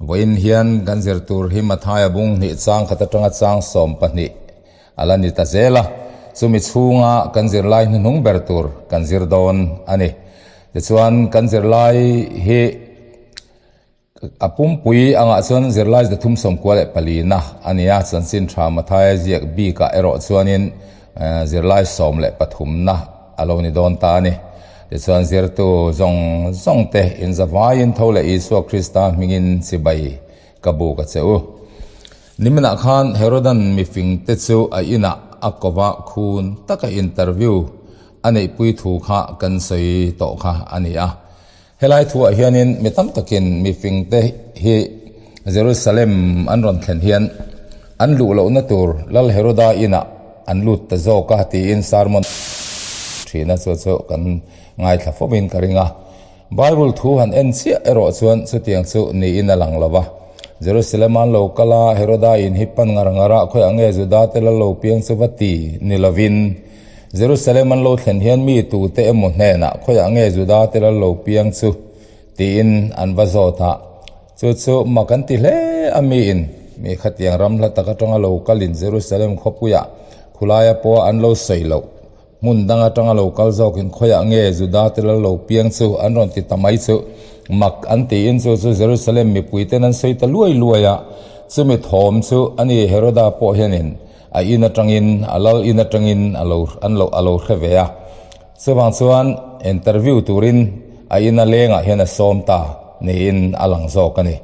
Vawiin hian kan zir tur hi Mathaia bung hnih chang khat atanga chang 12 a la ni ta zel a, chumi chhunga kan zirlai hnuhnung ber tur kan zir dawn a ni. Tichuan kan zirlai hi a pumpui angah chuan zirlai 394 na a ni a, chanchin tha Mathaia ziak bikah erawh chuanin zirlai 13 na a lo ni dawn ta a ni. Tichuan zirtu zawng zawng te inzavaiin tho leh Isua Krista hmingin chibai ka buk a che u. Niminah khan Herodan mifingte chu a inah a kova khun taka interview a neihpui thu kha kan sawi tawh kha a ni a. Helai thuah hianin mi tam takin mifingte hi Jerusalem an rawn thlen hian an luh lohna tur Lal Heroda inah an lut ta zawk a tiin sermon thina chu chu kan ngaithla fawmin ka ring a. Bible thu han en chiah erawh chuan chutiang chu niin a lang lo va. Jerusalem an lo kal a, Heroda in hi pan ngar ngar a, khawiah nge Juda te lal lo piang chu va ti ni lovin, Jerusalem an lo thlen hian mi tute emaw hnenah khawiah nge Juda te lal lo piang chu tiin an va zawt a. Chu chu mak an ti hle a, miin mi khatiang ram hla tak atanga lo kalin Jerusalem khawpuiah khulaia pawha an lo sawi loh hmun dang atanga lo kal zawkin khawiah nge Juda te lal lo piang chu an rawn ti ta mai chu mak an tiin chu chu Jerusalem mipuiten an sawi ta luai luai a. Chumi thawm chu a ni Heroda pawh hianin A in atangin, a lal in atangin a lo an lo a lo hre ve a. Chuvang chuan interview turin a in a lengah hian a sawm ta niin a lang zawk a ni.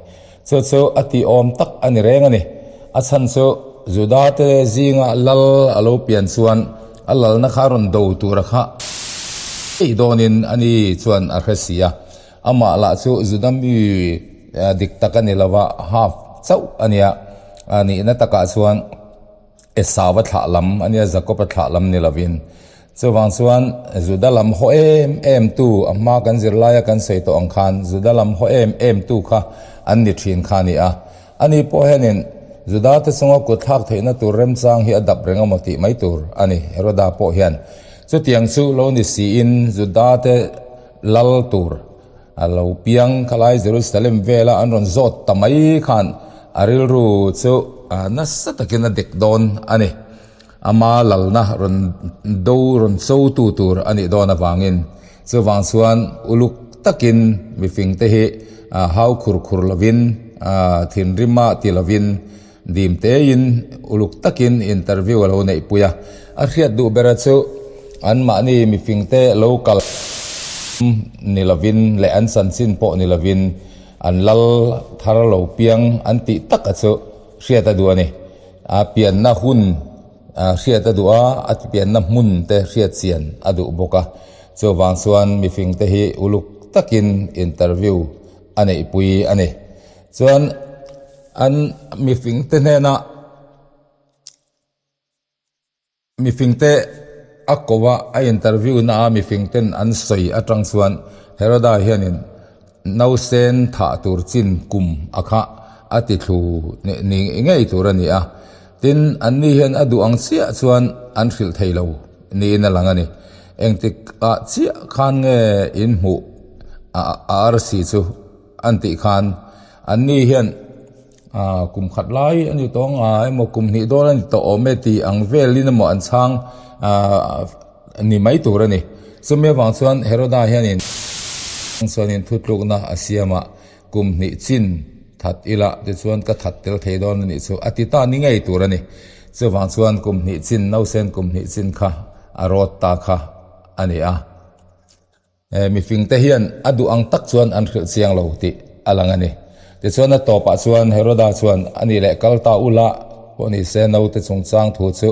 Chu chu a tih awm tak a ni reng a ni. A chhan chu Juda te zinga lal a lo pian chuan a lalna kha rawn do tura kha ei dawnin a ni chuan a hre si a. Amah lah chu Juda mi dik tak a ni lo va, half chauh a nia. A nihna takah chuan Esau-a thlah lam a nia, Jakob-a thlah lam ni lovin. Chuvang chuan Juda lam haw em em tu, a hma kan zirlaia kan sawi tawh ang khan Juda lam haw em em tu kha an ni thin kha a ni a. Ani pawh hianin Juda te chunga kut thlak theihna tur remchang hi a dap reng emaw tih mai tur a ni, Heroda pawh hian. Chutiang chu lo ni siin Juda te Lal tur a lo piang khalai Jerusalem vela an rawn zawt ta mai khan a rilru chu nasa takin a dek dawn a ni. Ama lalna rawn do rawn cho tu tur a nih dawn avangin chuvang chuan uluk takin mifingte hi hau khur khur lovin thinrima ti lovin dim tein uluk takin interview a lo neihpui a. A hriat duh bera chu anmahni mifingte lo kal ni lovin leh an chanchin pawh ni lovin an lal thar lo piang an tih taka chu hriat a duh a ni. A pianna hun hriat a duh a, a pianna hmun te hriat chian a duh bawk a. Chuvang chuan mifingte hi uluk takin interview a neihpui a ni. Chuan An mifingte hnena mifingte a ko a, a interview na a mifingten an sawi atang chuan Heroda hianin nausen thah tur chin kum a kha a ti thlu ni ngei tur a ni a. Tin, anni hian a duh ang chiah chuan an hrilh thei lo niin a lang a ni. Engtik ah chiah khan nge in hmuh a arsi chu? An tih khan anni hian kum khat lai a ni tawh anga emaw kum hnih dawn a ni tawh awm e tih ang velin emaw an chhang ni mai tur a ni. Chumi avang chuan Heroda hianin chuanin thutlukna a siam a, kum hnih chin that ila tichuan ka that tel thei dawn a nih chu a ti ta ni ngei tur a ni. Chuvang chuan kum hnih chin nausen kum hnih chin kha a rawt ta kha a ni a. Mifing te hian a duh ang tak chuan an hrilh chiang lo tih a lang a ni. Tichuan a tawpah chuan Heroda chuan a nih leh kal ta ula pawh ni se naute chungchang thu chu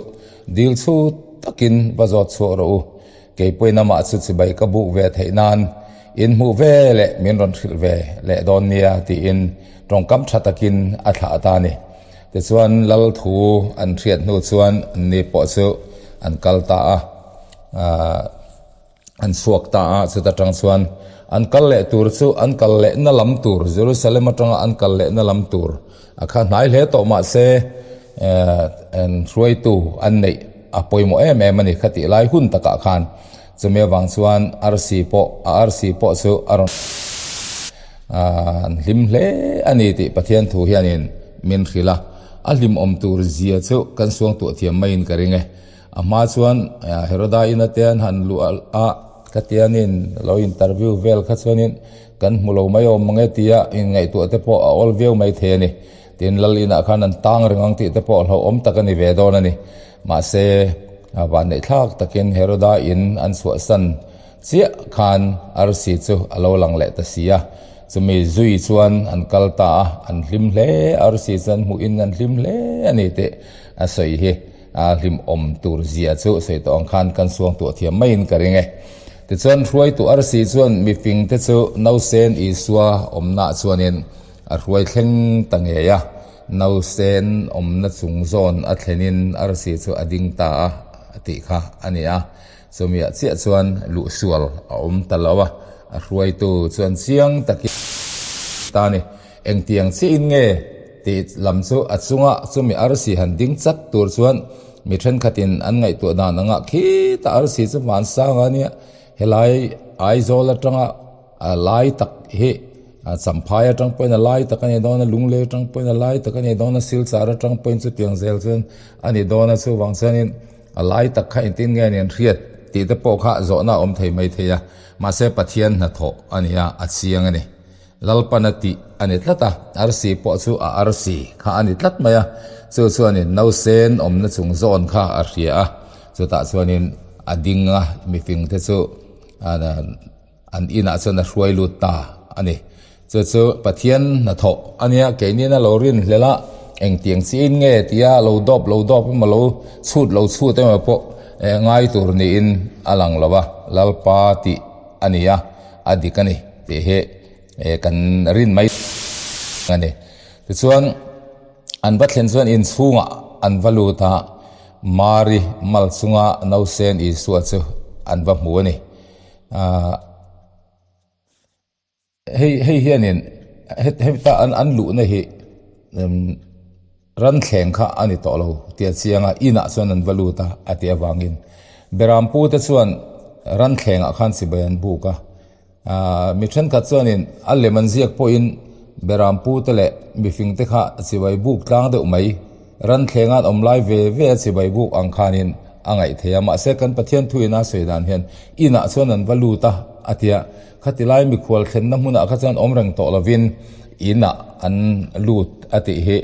dil chhu takin va zawt chhuah rawh u. Kei pawhin amah chu chibai ka buk ve theih nan in hmuh ve leh min rawn hrilh ve leh dawn nia tiin tawngkam tha takin a thlah ta a ni. Tichuan lal thu an hriat hnu chuan anni pawh chu an kal ta a. An chhuak ta a, chuta tang chuan an kal leh tur chu an kal lehna lam tur, Jerusalem atanga an kal lehna lam tur a kha hnai hle tawh mahse an hruaitu an neih a pawimawh em em a ni kha tih lai hun takah khan. Chumi avang chuan arsi pawh a arsi pawh chu a rawn. An hlim hle a ni tih Pathian thu hianin min hrilh a, a hlimawm tur zia chu kan suangtuah thiam maiin ka ring e. A hma chuan Heroda ina te an han luh a, khatianin lo interview vel kha chuanin kan hmu lo mai awm mang e tia inngaihtuah te pawh a awl viau mai thei a ni. Tin, Lal inah khan an tang reng ang tih te pawh hlauhawm tak a ni ve dawn a ni. Mahse, vanneihthlak takin Heroda in an chhuahsan Chiah khan arsi chu a lo lang leh ta si a, chumi zui chuan an kal ta a, an hlim hle, arsi chu an hmuhin an hlim hle a ni tih a sawi hi a hlimawm tur zia chu sawi tawh ang khan kan suang tuah thiam maiin ka ring e. Tichuan hruaitu arsi chuan mifing te chu nausen Isua awmnaah chuanin a hruai thleng ta ngei a, nausen awmna chung zawn a thlenin arsi chu a ding ta a tih kha a ni a. Chumi-ah chiah chuan luhsual a awm ta lo a, a hruaitu chuan chiang takin ta a ni. Engtiang chiahin nge tih lam chu a chunga chumi arsi han ding chat tur chuan mi thenkhatin an ngaihtuah dan anga khita arsi chu hmansang a nia, helai Aizawl atanga a lai tak hi Champhai atang pawhin a lai tak a ni dawn a, Lunglei atang pawhin a lai tak a ni dawn a, Silchar atang pawhin chutiang zel chuan a ni dawn a, chuvang chuanin A lai tak kha engtin nge nen hriat tih te pawh kha zawhna a awm thei mai thei a, mahse Pathian hnathawh a ni a, a chiang a ni. Lalpan a tih a ni tlat a, arsi pawh chu a arsi kha a ni tlat mai a, chu chuanin nausen awmna chung zawn kha a hria a, chutah chuanin a ding a, mifing te chu An inah chuan a hruai lut ta a ni. Chu chu Pathian hnathawh a nia, keinin a lo rin hlel a, engtiang chiin nge tia lo dawp lo dawp emaw lo chhut lo chhut emaw pawh ngai tur niin a lang lo a, Lalpa tih a ni a, a dik a ni tih hi kan rin mai a ni. Tichuan an va thlen chuan inchhungah an va lut a, Mari mal chunga nausen Isua chu an va hmu a ni. Ahh hei hei hianin heta an an luhna hi umm ranthleng kha a ni tawh lo tih a chiang a inah chuan an va lut a a tih avangin Berampu te chuan ranthlengah khan chibai an buk a ahh mi thenkhat chuanin a lem an ziak pawhin Berampu te leh mifing te kha chibai buk tlang deuh mai. Ranthleng an awm lai ve ve a chibai buk ang khanin a ngaih thei a, mahse kan Pathian thuin a sawi dan hian inah chuan an va lut a, a ti a, khati lai mikhual thlenna hmunah kha chuan awm reng tawh lovin inah an lut a tih hi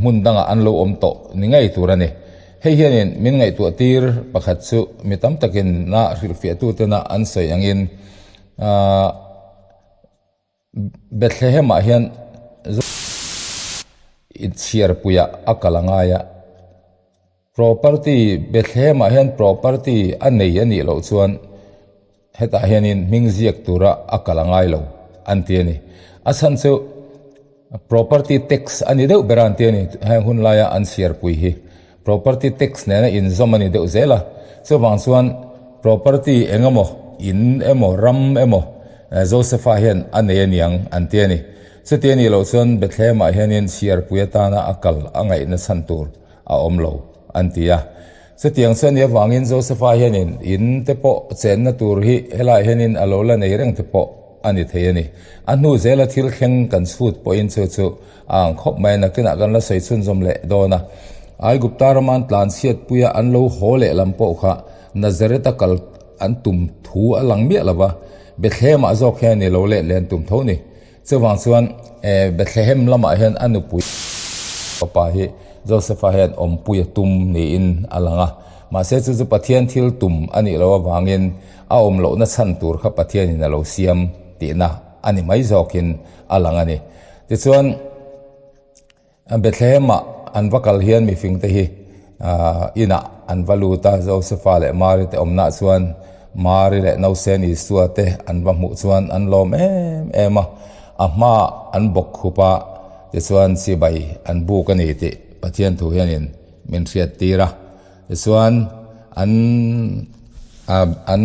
hmun dangah an lo awm tawh ni ngei tur a ni. Hei hianin min ngaihtuah tir pakhat chu mi tam takin na hrilhfiahtutena an sawi angin aah Bethlehem-ah hian inchhiarpuiah a kal a ngai a, property Bethlehem-ah hian property a nei a nih loh chuan hetah hianin hming ziak tura a kal a ngai lo an ti a ni. A chhan chu property tax a ni deuh ber a an ti a ni heng hun laia an chhiarpui hi. Property tax nena inzawm a ni deuh zel a, chuvang chuan property eng emaw, in emaw, ram emaw Josepha hian a nei a niang an ti a ni. Chuti a nih loh chuan Bethlehem-ah hianin chhiarpui atana a kal a ngaihna chhan tur a awm lo an ti a. Chutiang chuan nih avangin Josepha hianin in te pawh chenna tur hi helaiah hianin a lo la nei reng te pawh a ni thei a ni. A hnu zela thil thleng kan chhut pawhin chu chu A ang khawp mai a, nakinah kan la sawi chhunzawm leh dawn a. Aigupta rama an tlan chhiatpuia an lo haw leh lam pawh kha Nazareth-a kal an tum thu a lang miah lo va, Bethlehem-ah zawk hian ni lo leh len tum tho ni. Chuvang chuan Bethlehem lamah hian a nupui fapa hi Joseph-a hian awmpui a tum niin a lang a. Mahse chu chu Pathian thil tum a nih loh avangin a awm lohna chhan tur kha Pathianin a lo siam tihna a ni mai zawkin a lang a ni. Tichuan, Bethlehem-ah an va kal hian mifingte hi inah an va lut a, Josefa leh Mari te awmnaah chuan Mari leh Nausen Isua te an va hmuh chuan an lawm em em a, a hmaah an bawk khup a, tichuan chibai an buk a ni tih Pathian thu hianin min hriattir a. Tichuan, an an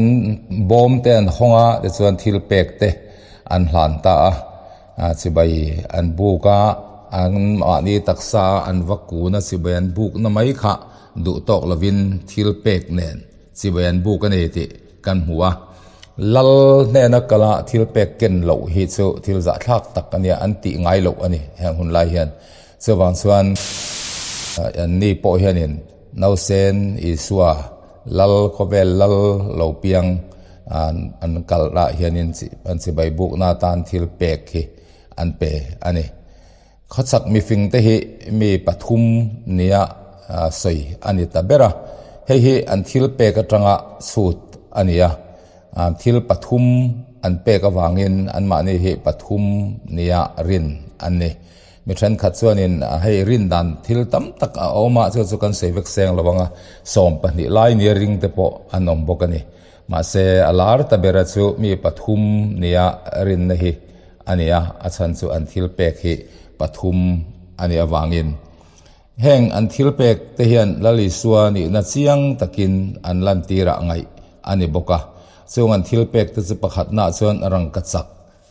bawm te an hawng a, tichuan thil pek te an hlan ta a. Chibai an buk a, an mahni taksa a an va kun a, chibai an buk na mai kha duh tawk lovin thil pek nen chibai an buk a ni tih kan hmu a. Lal hnena kala thil pek ken loh hi chu thil zahthlak tak a nia, an tih ngai loh a ni heng hun lai hian. Chuvang chuan anni pawh hianin Nausen Isua Lal khawvel Lal lo piang an kalh ah hianin an chibai bukna atan thil pek hi an pe a ni. Khawchhak mifingte hi mi pathum nia sawi a ni ta ber a, hei hi an thil pek atanga chhut a ni a, thil pathum an pek avangin anmahni hi pathum nia rin an ni. Mi thenkhat chuanin hei rin dan thil tam tak a awm a, chu chu kan sawi vek seng lo ang a, 12 lai nia ring te pawh an awm bawk a ni. Mahse a lar ta bera chu mi pathum nia rinna hi a ni a, a chhan chu an thil pek hi pathum a nih avangin. Heng an thil pek te hian Lal Isua nihna chiang takin an lantirah ngaih a ni bawk a. Chung an thil pek te chu pakhatnaah chuan rangkachak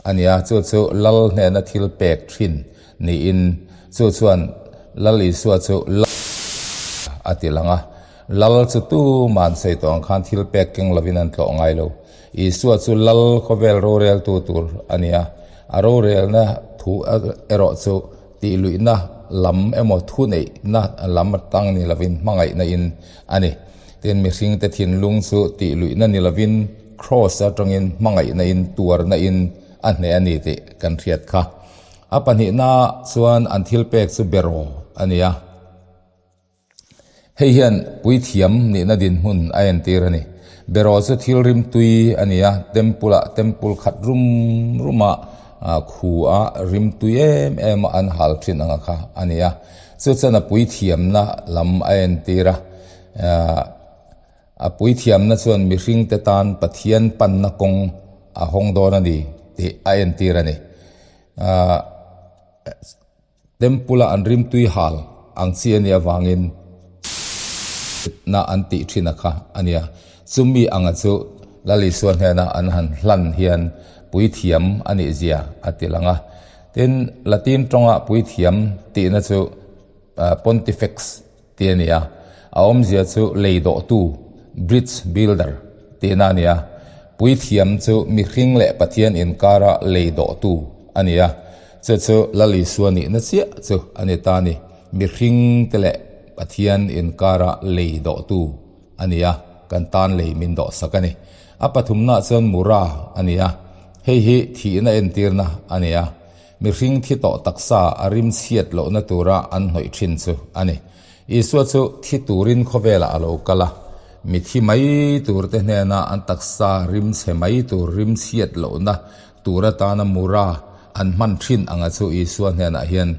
a ni a, chu chu Lal hnena thil pek thin niin chu chuan Lal Isua chu Lal a ti lang a. Lal chu tuman sawi tawh ang khan thil pek keng lovin an tlawh ngai lo. Isua chu Lal khawvel roreltu tur a ni a, a rorelna thu erawh chu tihluihna lam emaw thuneihna lam atang ni lovin hmangaihna in a ni. Tin, mihringte thinlung chu tihluihna ni lovin Kraws atangin hmangaihna in tuarna in a hneh a ni tih kan hriat kha. A pahnihna chuan an thilpek chu beraw a ni a. Hei hian puithiam nihna dinhmun a entir a ni. Beraw chu thil rimtui a ni a, temple-ah temple khat rum ruma khu a rimtui em em a an hal thin anga kha a ni a. Chu chuan a puithiamna lam a entir a. A puithiamna chuan mihringte tan Pathian panna kawng a hawng dawn a ni tih a entir a ni. Temple-a an rimtui hal ang chi a nih avangin na an tih thin a kha a nia. Chumi anga chu Lal Isua hnena an han hlan hian puithiam a nih zia a ti lang a. Tin, Latin tawnga puithiam tihna chu Pontifex tih a ni a, a awmzia chu lei dawhtu, bridge builder, tihna a ni a. Puithiam chu mihring leh Pathian inkara lei dawhtu a ni a, chu chu Lal Isua nihna chiah chu a ni ta a ni. Mihring te leh Pathian inkara lei dawhtu a ni a, kan tan lei min dawhsak a ni. A pathumnaah chuan mura a ni a, hei hi thihna entirna a ni a. Mihring thi tawh taksa a rim chhiat lohna tura an hnawih thin chu a ni. Isua chu thi turin khawvelah a lo kal a, mi thi mai turte hnena an taksa rim chhe mai tur rim chhiat lohna tur atana mura an hman thin anga chu Isua hnenah hian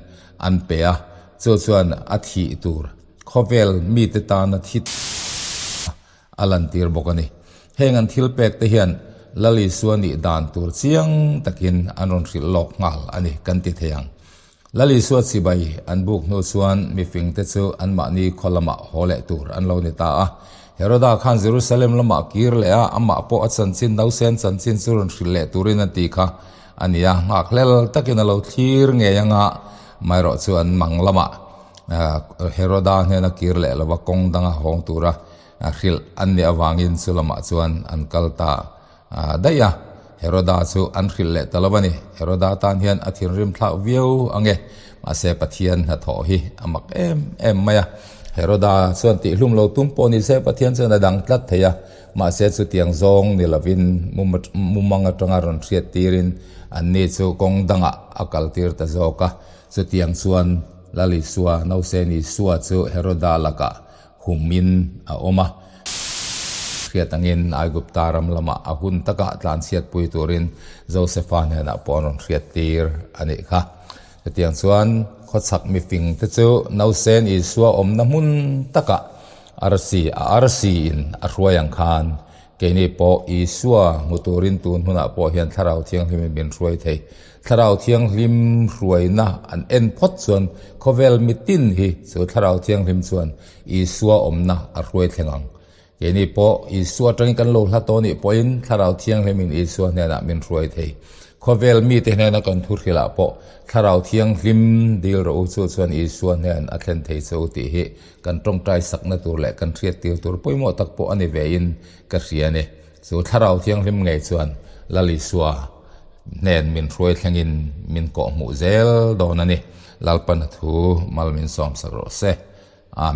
an pe a, chu chuan a thih tur khawvel mite tana thi a lantir bawk a ni. Heng an thil pek te hian Lal Isua nih dan tur chiang takin an rawn hrilh lawk nghal a ni kan ti thei ang. Lal Isua chibai an buk hnu chuan mifingte chu anmahni khaw lamah haw leh tur an lo ni ta a. Heroda khan Jerusalem lamah kir leh a, amah pawh a chanchin nausen chanchin chu rawn hrilh leh turin a ti kha a ni a, nghakhlel takin a lo thlir ngei anga amaherawh chu an mang lamah Heroda hnena kir leh lova kawng danga hawng tura A hrilh an nih avangin chu lamah chuan an kal ta daih a, Heroda chu an hrilh leh ta lo a ni. Heroda tan hian a thinrim thlak viau ang e, mahse Pathian hnathawh hi a mak em em mai a. Heroda chuan tihhlum lo tum pawh ni se Pathian chuan a dang tlat thei a, mahse chutiang zawng ni lovin mumang atanga rawn hriat tirin anni chu kawng dangah a kal tir ta zawk a. Chutiang chuan Lal Isua, Nausen Isua chu Heroda lakah Humin a awm a, hriat angin Aigupta ram lamah a hun takah tlanchhiatpui turin Josefa hnenah pawh an rawn hriattir a nih kha. Chutiang chuan khawchhak mifingte chu nausen Isua awmna hmun takah arsi a arsiin a hruai ang khan keini pawh Isua hmu turin tun hunah pawh hian Thlarau Thianghlimin min hruai thei. Thlarau Thianghlim hruaina an en phawt chuan khawvel mitin hi chu Thlarau Thianghlim chuan Isua awmna a hruai thleng ang. Keini pawh Isua atangin kan lo hla tawh nih pawhin Thlarau Thianghlimin Isua hnenah min hruai thei. Khawvel mite hnena kan thu hrilhah pawh Thlarau Thianghlim dil rawh u chu chuan Isua hnen a thlen thei che u tih hi kan tawngtai sakna tur leh kan hriattir tur pawimawh tak pawh a ni vein ka hria a ni. Chu Thlarau Thianghlim ngei chuan Lal Isua hnen min hruai thlengin min kawhhmuh zel dawn a ni. Lalpana thu mal min sawmsak rawh se. Amen.